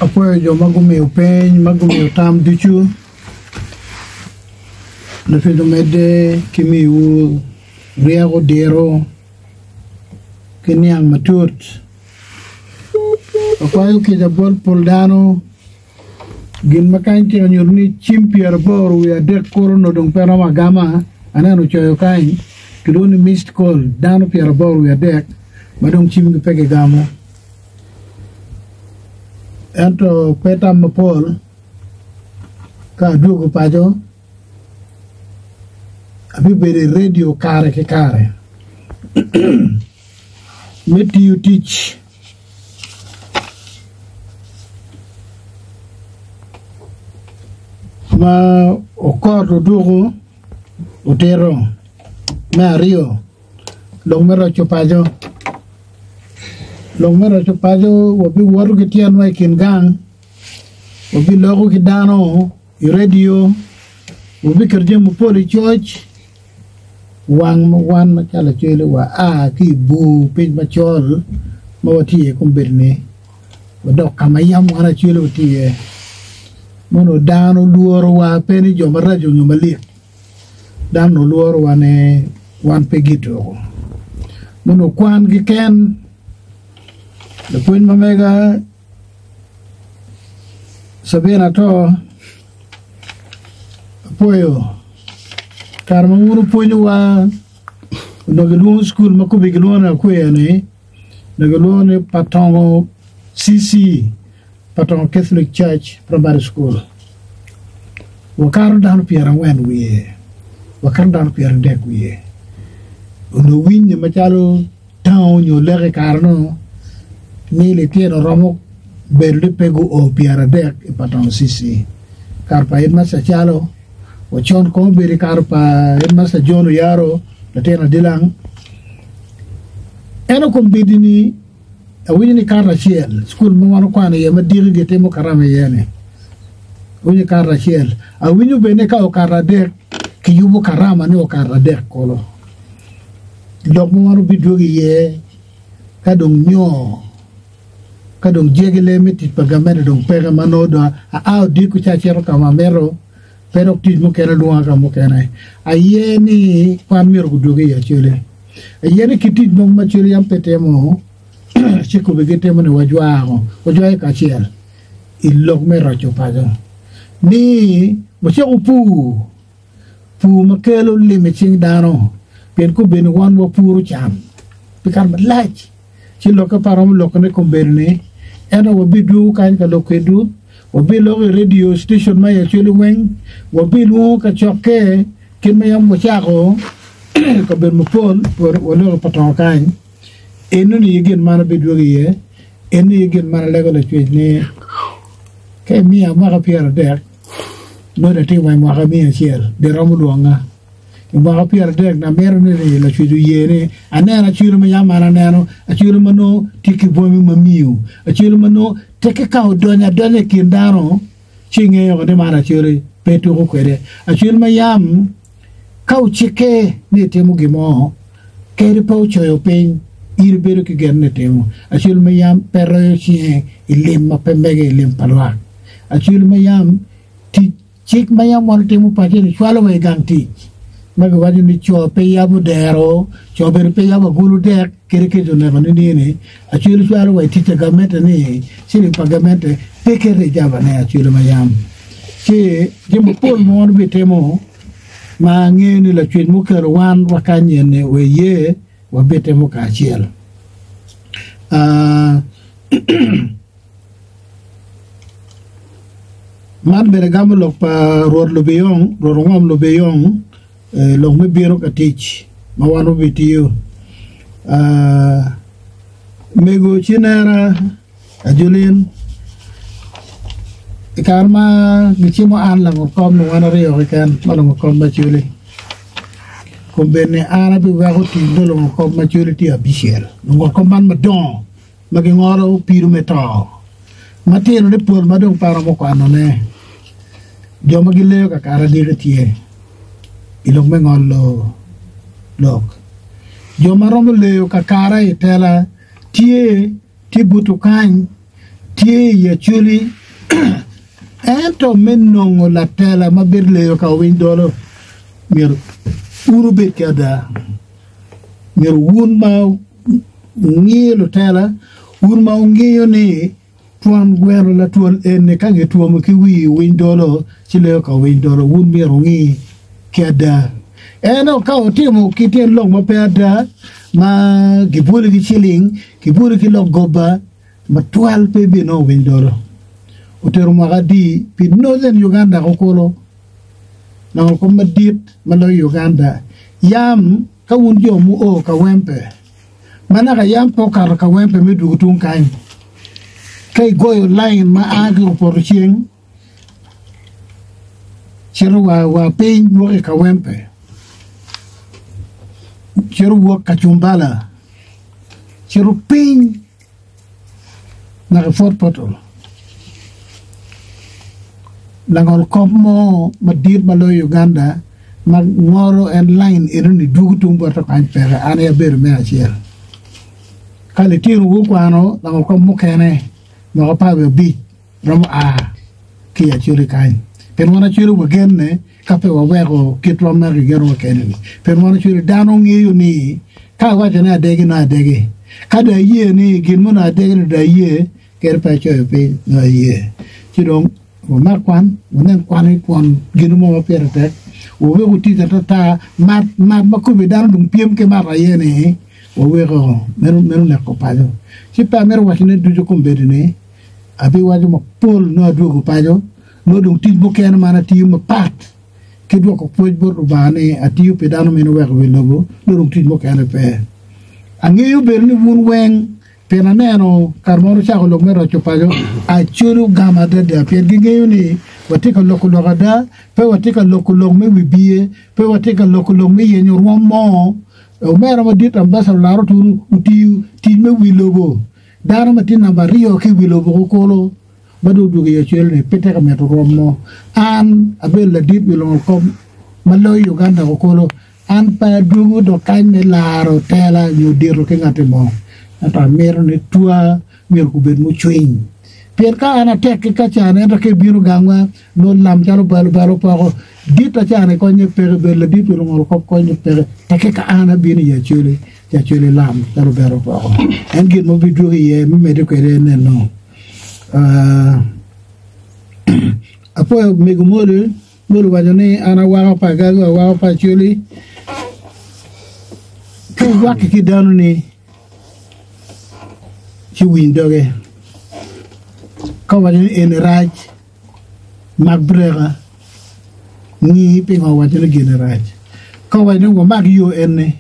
Apwoyo jo ma gumiyo peny, ma gumiyo tam ducu. Lacwec omedde ki miyowu ryeko, diro, ki niang matut. Akwayo kica bot pol dano, gin ma kany tye ka nyuto ni cim pyeraboro wiye adek kulu onongo dong pe romo agama, aneno ocoyo kany, kilwongo ni missed call, dano pyeraboro wiye adek ma dong cimgi pe kigamo. Ento pe tam mapol ka adwogo paco abibedo i redio kare ki kare me tiyo tic ma okot odwogo otito me aryo. Lok me roco paco. Lok me roco paco wabiwoto ki tyenwa i kin gang, wabiloko ki dano i redio, wabiketo jami mapol i coc wang ma wan macalo acwele waa ki i bur piny macol ma watye iye kombeddi-ni wadok ka ma yam wan acwele watye iye. Mono dano lworowa pe ni jo maraco nyo malik. Dano lworowa ni wan pe gituko. Mono kwan keken lapwony ma mega Sabina to apwoyo kare ma wun wupwonyowa onongo gilwongo cukul ma kobbe gilwongo ni Akweya ni onongo gilwongo ni Patongo CC. Patongo Catholic Church Primary School. Wakato dano pyerangwen wiye, wakato dano pyeradek wiye. Onongo winye macalo tango nyo lek i kare-nu ni litino romo bedo ni pe guo pyeradek i Patongo CC. Kare pa Headmaster Calo, wacon kong obedo i kare pa Headmaster John Oyaro, latin adilang. Ento kombeddi-ni Awinyo ni kato acel, cukul ma wan okwano iye ma diki gitimo karama iye-ni, awinyo kato acel. Awinyo bene ni ka okato adek, kiyubo karama ni okato adek kulu. Lok ma wan obidwogo iye ka dong nyo, ka dong jegele me tic pa gamente dong peke ma nongo dong aa odiko ci acito ka ma amito, pe dok tic mukene lwonga ka mukene. Aye ni kwan myero gudwogi i acele. Aye ni kit tic mogo ma cwiny yam pe timo, ci kobbe gitimo ni wajwako, wajwayo kacel i lok me roco paco, ni wacako pur, pur ma kelo lim i cing dano, pien kobbe ni wan wapuro cam pi kare malac. Ci lokke pe aromo lokone kombeddi ni, ento wabidwogo kany ka lok kwedwu, wabiloko i redio citecon ma i Acholi weng, wabilwongo kacokke kit ma yam wacako i kabedo mapol, waloko pa tongo kany. Enoni aye gin ma an abidwogo iye, enoni aye gin ma an alego Lacwec ni, ka imiya mwaka pyeradek, nongo dong atimo i mwaka miya acel, biromo lwonga. I mwaka pyeradek na amito ni Lacwec oye ni anen acwilo ma yam an aneno, acwilo ma nongo tye ki bwami ma miyo, acwilo ma nongo tekke ka odonyo adonya i kin dano ci ingeyo ni man acwili pe tuko kwede, acwil ma yam ka ocikke ni etimo gin mo kadi pe ocoyo piny in ibedo ki gen ni etimo, acwil ma yam pe royo cinge i lim ma pe mege i lim pa lwak, acwil ma yam tic Cik ma yam wan otimo paco-ni cwalowa i gang tic ma giwaco ni co pe yabo dero, co bene pe yabo agulu dek kadi kec oneko nining-ni. Acwelo cwalowa i tic pa gamente ni ciling pa gamente pe keto i jabane. Acwelo ma yam ci jami mapol ma wan obitimo ma angeyo ni Lacwec mukelo wan wa kany eni weye wabitimo kacel. Man bene gamo lok pa Rwot Lubiyong, Rwot Ongom Lubiyong, lok me bino ka tic ma wan wabitiyo. Mego Cinera Ajolin, i kare ma gicimo an lango kom ni wan aryo keken ma lango kom macoli, kombeddi an abiweko tic me lango kom macoli tye abicel, lango kom man madongo. ma gingolo pido me to, ma tinone pol ma dong pe aromo kwanone, jo ma gileyo kakare adiki tye i lok me ngolo lok, jo ma romo leyo kakare i tela tye, tye buto kany. tye i Acholi ento me nongo latela ma bedo leyo ka owiny dolo myero wun wubed ki ada. Myero wun ma wungiyo lutela, wun ma wungiyo ni twon gweno latwol eni ka gitwomo ki wi winy dolo ci leyo ka winy dolo, wun myero wungi ki ada. Ento ka wutimo ki tyen lok ma pe ada, ma gibwoli ki ciling, gibwoli ki lok goba, matwal pe ibinongo winy dolo. Otero mwaka adi pi Northern Uganda kukulu, nongo kom madit ma loyo Uganda yam ka wun jo muo ka wempe, ma naka yam pe okato ka wempe me dwogo tung kany, ka igoyo lain ma a ki opoto ceng cito wa wa piny wok i Kawempe, cito wok Kacumbala, cito piny naka i Fort Portal. Langol kop mo madit ma loyo Uganda ma ngolo en lain enoni dwogo tung bota kany peke, an aye abedo me acel. Ka litino gukwano langol kop mukene mwaka 15 romo a ki i Acholi kany. Pien wan Acholi wagenne ka pe waweko kitwa ma kigenowa kene-ni. Pien wan Acholi dano ngeyo ni ka awaco ni adegi nongo adegi. Ka dong aye ni gin mo nongo adegi ni dong aye, kadi pe acoyo piny nongo aye. Ci dong wamak kwan, wanen kwan ni twon gin mo ma pire tek, wawek otic atata, mat mat ma kome dano dong pyem ki mat aye ni waweko meno meno neko paco. Ci pe amito wacone ducu kombeddi ni Abiwaco mapol nongo adwogo paco, nongo dong tic mukene ma an atiyo mapat ki dwoko pwoc bot Lubanga ni atiyo pi dano meno wek wi lobo, nongo dong tic mukene pe. Angeyo bene ni wun weng, pien aneno kare ma wucako lok me roco paco, acoli ogamo adada pien gingeyo ni watye ka loko lok ada, pe watye ka loko lok me wibye, pe watye ka loko lok me yenyo rwom mo. Omera madit Ambassador Laro Turu otiyo tic me wi lobo. Dano ma tye namba aryo ki i wi lobo kukulu ma dong odwogo i Acholi-ni pe tye ka mito rwom mo. An abedo ladit wi lungolkop ma loyo Uganda kukulu. An pe adwogo dok kany me laro tela nyo dito ki ngatti mo. Ento amito ni twa myero gubed mucwiny. Pien ka an atek ki kacan ento ka ibino gangwa nongo lam calo balo balo opoko. Dit acan-ni konye peke, bedo ladit wi lungolkop konye peke. Tekke ka an abino i Acholi. Ci acwele lam calo bene opoko. En gin ma obidwogo iye me medde kwede en eno. Apwoyo mego Moli, Moli owaco ni an awako pa Agago, awako pa Acholi. Ka iwakke ki dano-ni ci winy doge. Ka owaco ni eni rac, mak breka, ngi pingo owaco ni gin-ni rac. Ka owaco ni wamak yo eni,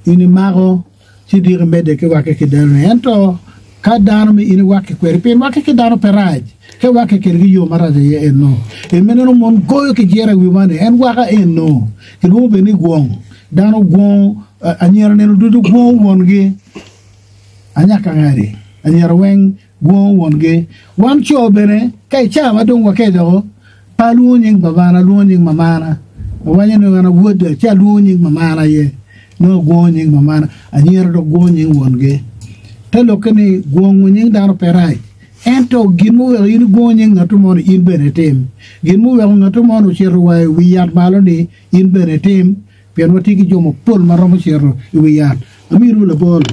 in imako ci diki imedde ki wakke ki dano-ni. Ento ka dano ma in iwakke kwede, pien wakke ki dano pe rac, ka iwakke kwede ki yo marac aye eno. En ma ineno mon goyo ki jira i wiwa ni en waka eno, kilwongo bene ni gwong. Dano gwongo, anyira nino ducu gwongo wongi, anyaka ngadi, anyira weng Gwongo wongi. Wan co bene, ka i cawa ma dong wakeco, pe alwongo nying babana, alwongo nying mamana. Awaco ni an a wodda, ci alwongo nying mamana aye. Nongo agwongo nying mamana, anyira dok gwongo nying wongi. Te lokke ni gwongo nying dano pe rac, ento gin muweko in igwongo nying ngat mo ni in bene itim. Gin muweko ngat mo ni ocito wa i wi yat malo ni in bene itim, pien watye ki jo mapol ma romo cito i wi yat. Aminiwu labol.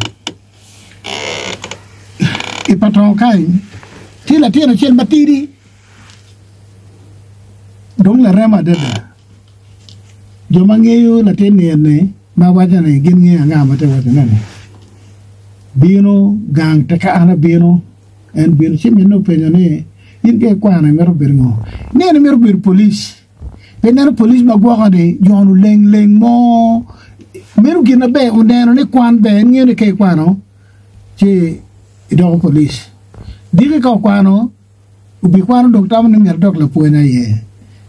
I patongo kany tye latin acel matidi dong larema adada jo ma ngeyo latin-ni eni ma awaco ni gin ngeyo anga ma atye ka wacone-ni bino gang te ka an abino en bino ci minne openyo ni in ka ikwano imito bedo ngo? Ni en emito bedo polic. Pe ineno polic ma gwoko ni jo-nu leng leng mo? Meno gin maber, oneno ni kwan ber, en ngeyo ni ka ikwano ci idoko polic. Diki ka okwano, obikwano dong tamo ni myero adok lapwony aye.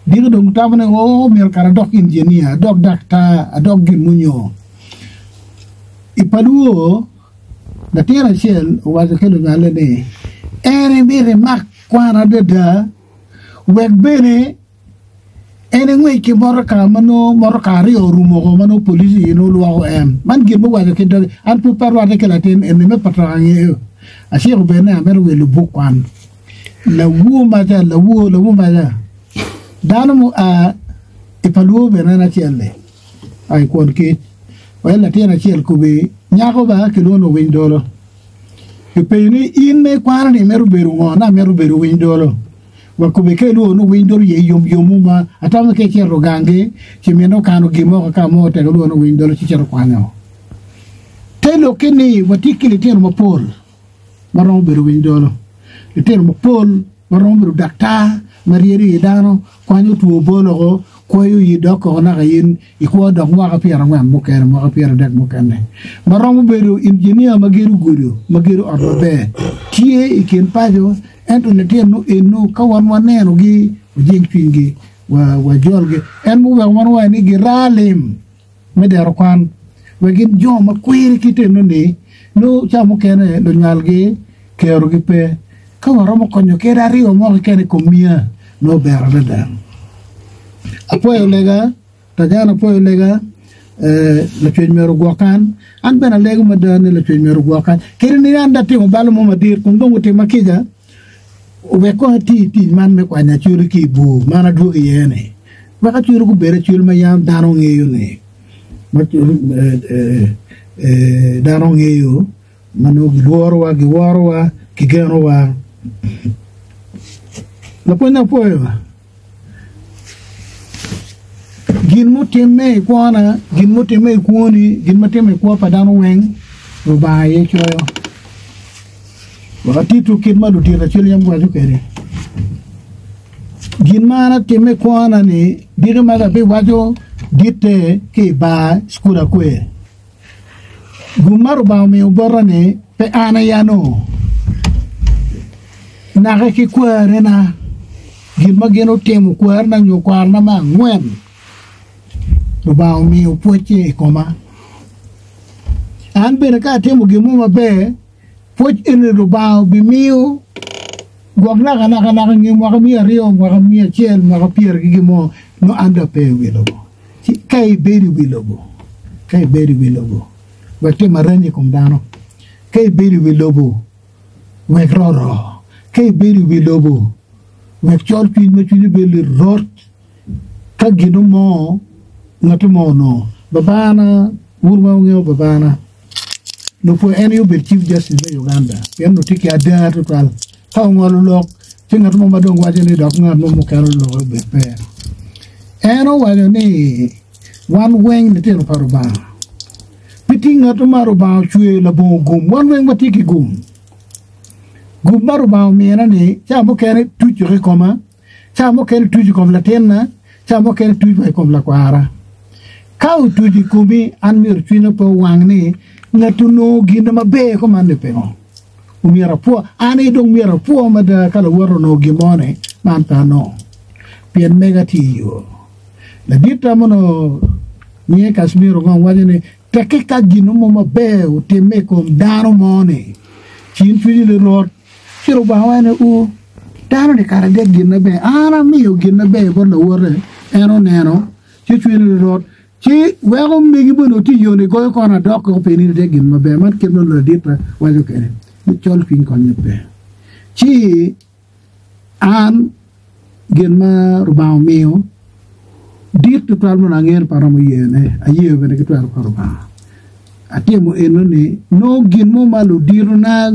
Diki dong tamo ni oo myero kara adok injinia, adok daktar, adok gin munyo. I pa lwor, latin acel owaco ki lunywalle ni en emito emak kwan adada. Wek bene en engwec ki motoka ma nongo motoka aryo orumo woko ma nongo police aye nongo lwoko en. Man gin muwaco ki doge. An pud pe arwatte ki latin eni me patok angeyo. Aciko bene ni amito wilo buk kwan. Lawur maca, lawur, lawur maca. Dano mua i pa lwor bene en acel-li, a i kwon kic. Wa latin acel kobi nyako ba kilwongo ni owiny dolo. Kipenyo ni in ma ikwano ni imito bedo ngo? Ni amito bedo owiny dolo. Wa kobi ka ilwongo ni owiny dolo ye yom yomu ma atamo ka icito gangi ci mine okano gin mo ka mo tek ilwongo ni owiny dolo ci cito kwanyo. Te lokke ni watye ki litino mapol ma romo bedo owiny dolo. Litino mapol ma romo bedo daktar ma ryedo iye dano, kwanyo two bolo, kwoyo iyi dok koko naka in ikwo dok mwaka pyerangwen mukene, mwaka pyeradek mukene. Ma romo bedo injinia ma gedo gudo, ma gedo ot maber, tye i kin paco, ento litino eno ka wan wanenogi, wajing cwinygi, wajolgi. En muweko wan wawaco ni giraa lim. me dero kwan wek gin jo ma kwiri kit eno-ni nongo ca mukene lunywalgi kerogi pe. Ka waromo konyo kede aryo mo keken i kom miya nongo ber adada. Apwoyo lega, Tajana apwoyo lega, Lacwec myero ogwok an. An bene alego mada ni Lacwec myero ogwok an. Kadi ni an dong atimo bal mo madit kun dong otima kica, Wek kong ati tic man me kwanyo acwali ki i bur ma an adwogo iye-ni, wek acwali gubed acwali ma yam dano ngeyo-ni, ma dano ngeyo, ma nongo gilworowa, giworowa, gigenowa. Lapwony apwoyo. Gin mutimme i kwona, gin mutimme i kwoni, gin ma timme i kwo pa dano weng, Lubanga aye coyo. Wek atitwu kit ma ludito acel yam guwaco kwede. Gin ma an atimme i kwona-ni, diki magi abiwaco ditte ki i bar cukul akwer. Gum ma Rubanga omiyo bota-ni pe an aye anongo, naka ki kwarina, gin ma gin otimo kwarina nyo kwarina me angwen, Rubanga omiyo pwocce i koma. An bene ka atimo gin mo maber, pwoc eni Rubanga obimiyo gwok nakanaka naka i nge mwaka miya aryo, mwaka miya acel, mwaka pyeragi gin mo, nongo an dong ape i wi lobo. Ci ka ibedo i wi lobo, ka ibedo i wi lobo, wek tim aranyi i kom dano. Ka ibedo i wi lobo, wek roro. Ka ibedo i wi lobo, wek col cwiny ma cwinyi bedo lirot. Ka gino mo, ngati mo onongo, babana, wun ma wungeyo babana, lupwo en aye obedo Chief Justice me Uganda, pien onongo tye ki ada tutwal. Ka ongolo lok, ci ngat mo ma dong waco ni dok ngat mo mukene oloke obed pe. En owaco ni, Wan weng litino pa Rubanga. Pe tye ngat ma Rubanga ocweyo labongo gum. Wan weng watye ki gum. Gum ma Rubanga omina-ni, ca mukene tuco ki koma, ca mukene tuco i kom latinna, ca mukene tuco wa i kom lakwara. Ka otuco i komi, an myero cwinya pe owang ni ngat onongo gin maber kuman-ni pingo? Omyero apwo, an aye dong myero apwo mada ka lawota onongo gin mo ni ma an pe anongo, pien mega tye i yo. Laditta ma onongo nyinge Casimiro Ngong waco ni, Tekke ka gin mo maber otimme i kom dano mo ni, ci in cwinyi lirot, ci Lubanga waco ni, 'U, dano-ni kara dek gin maber. An amiyo gin maber bot lawote, en oneno, ci cwinye lirot. Ci weko megi bene oti i yo-ni goyo kono adok koko pien in itye gin maber. Man kit ma laditta waco kwede ni col cwiny konye pe. Ci an gin ma Rubanga omiyo dit tutwal mono angeyo ni pe aromo yene, ayeyo bene ki twero pa Rubanga. Atimo eno-ni nongo gin mo ma luditona,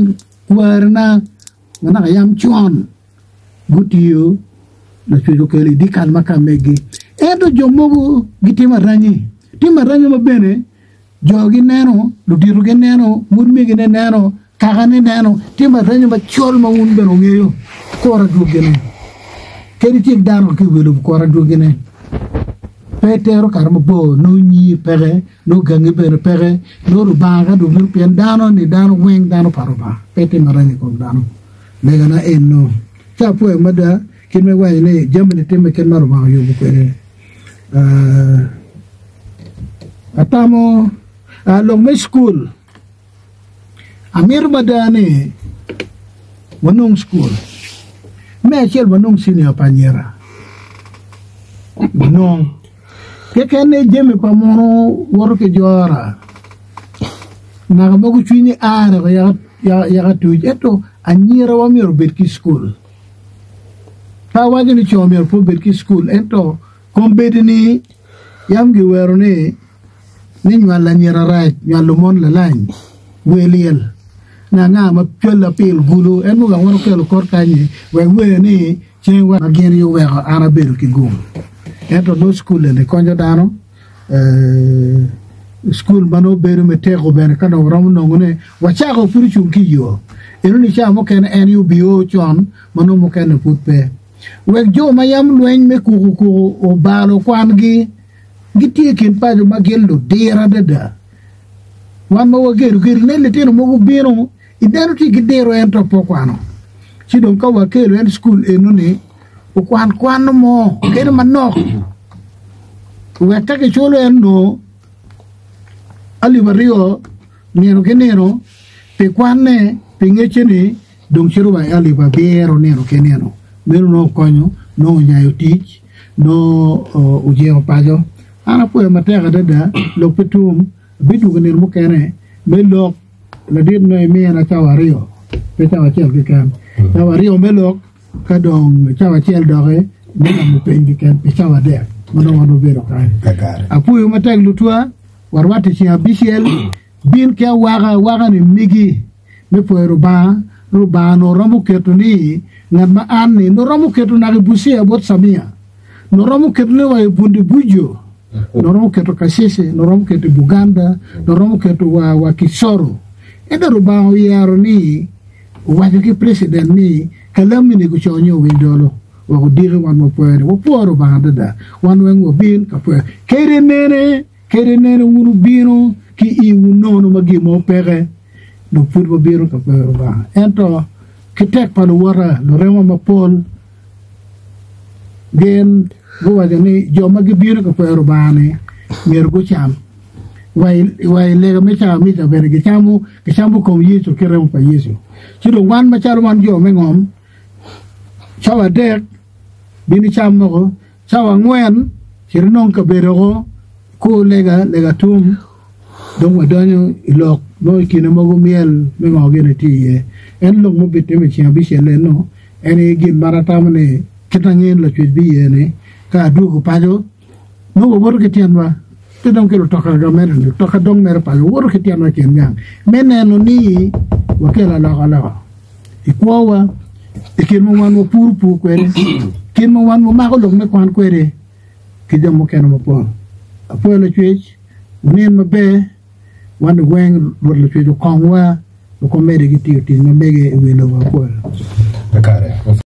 kwarina ma naka yam con Gutiyo lacwec okelo i dyekal ma ka megi. Ento jo mogo gitimo aranyi. Timo aranyi ma bene jogi neno, ludito gineno, utmegine neno, kakane neno. Timo aranyi macol ma wun bene wungeyo kor adwogine. Kadi tyek dano ki i wi lobo kor adwogine pe tero kare mabor, nongo nyi peke, nongo gangi bene peke, nongo Lubanga ka dong bino pien dano-ni dano weng dano pa Lubanga pe timo aranyi i kom dano. Legana eno. Ci apwoyo mada kit me waco ni jami-ni timme kit ma Lubanga oyubo kwede. Atamo lok me cukul. Amito mada ni wanong cukul. Me acel wanong cinia pa anyira. Wanong. Keken ni jami pa munu woto ki jora. Naka mogo cwinyi a dok yaka. Yaka tuc ento anyirawa myero obed ki i cukul. Pe awaco ni co myero pe obed ki i cukul ento kombeddi-ni yam giwero ni ni nywalo anyira rac, nywalo mon lalany, wer lyel. Ni anga ma cwalo apil gulu en muweko wan okelo kor kany-nyi wek wer ni ceng ma gin aye oweko an abedo ki gum. Ento nongo cukul eni konyo dano. Cukul ma nongo bedo me teko bene ka dong waromo nongone, wacako pud ocung ki i yo. Enoni cawa mukene en aye obio con ma nongo mukene pud pe. Wek jo ma yam lweny me kukukuku obalo kwangi, gitye i kin paco ma gin ludiro adada. Wan ma wagedo gedo, inen litino mogo bino, ineno tye ki diro ento pe okwano. Ci dong ka wakelo en i cukul enoni, okwan kwan mo kene manok wek ka kiculo en nongo alip aryo nino ki nino pi kwanne pi ngecce-ni dong cito wa i alip abiro nino ki nino. Meno nongo okonyo, nongo onyayo tic, nongo ojingo paco. An apwoyo matek adada lok pe tum, abidwogo nino mukene me lok. Ladit nongo imina cawa aryo, pe cawa acel keken, cawa aryo me lok. Ka dong cawa acel doki me gamo peny keken pi cawa adek ma dong wan wabedo kany. Apwoyo matek lutwa, warwatte ceng abicel, bin ki awaka, awaka-ni migi me pwoyo Rubanga. Rubanga nongo romo keto ni ngat ma an-ni nongo romo keto naka i Busia bot Camia, nongo romo ketone wa i Bundibugyo, nongo romo keto Kasese, nongo romo keto i Buganda, nongo romo keto wa wa Kisoro. Ento Rubanga oyero ni Owaco ki preciden ni kalam-mi-ni guco nyo owiny dolo wek odiki wan wapwere. Wapwo Rubanga adada. Wan weng wabin ka pwere. Kadi nene, kadi nene wun wubino ki iwu nono ma gin mo peke, dong pud wabino ka pwero Rubanga. Ento ki tek pa luwota, lurema mapol, gin guwaco ni jo ma gibino ka pwero Rubanga-ni myero gucam. Wa i lega me cawa mica bene gicamo, gicamo kom Yecu ki remo pa Yecu. Ci dong wan macalo wan jo me ngom, cawa adek bin icam moko, cawa angwen cit inong kabedo oko, ikur lega, lega tum, dong wadonyo i lok nongo i kine mogo myel me ngo gini tye iye. En lok ma obitime i ceng abicel eno, en aye gin ma an atamo ni kit ange ni Lacwec biye ni ka adwogo paco, Nongo wawoto ki tyenwa, pe dong ki lutoka gamente-ni, lutoka dong mere paco, wawoto ki tyenwa i kin gang me neno ni wakelo alokaloka i kwowa, i kit ma wan wapuro pur kwede, kit ma wan wamako lok me kwan kwede ki jo mukene mapol. Apwoyo Lacwec, wunen maber, wan weng Rwot Lacwec okongwa wek wamedde ki tiyo tic ma mege i wi lobo. Apwoyo.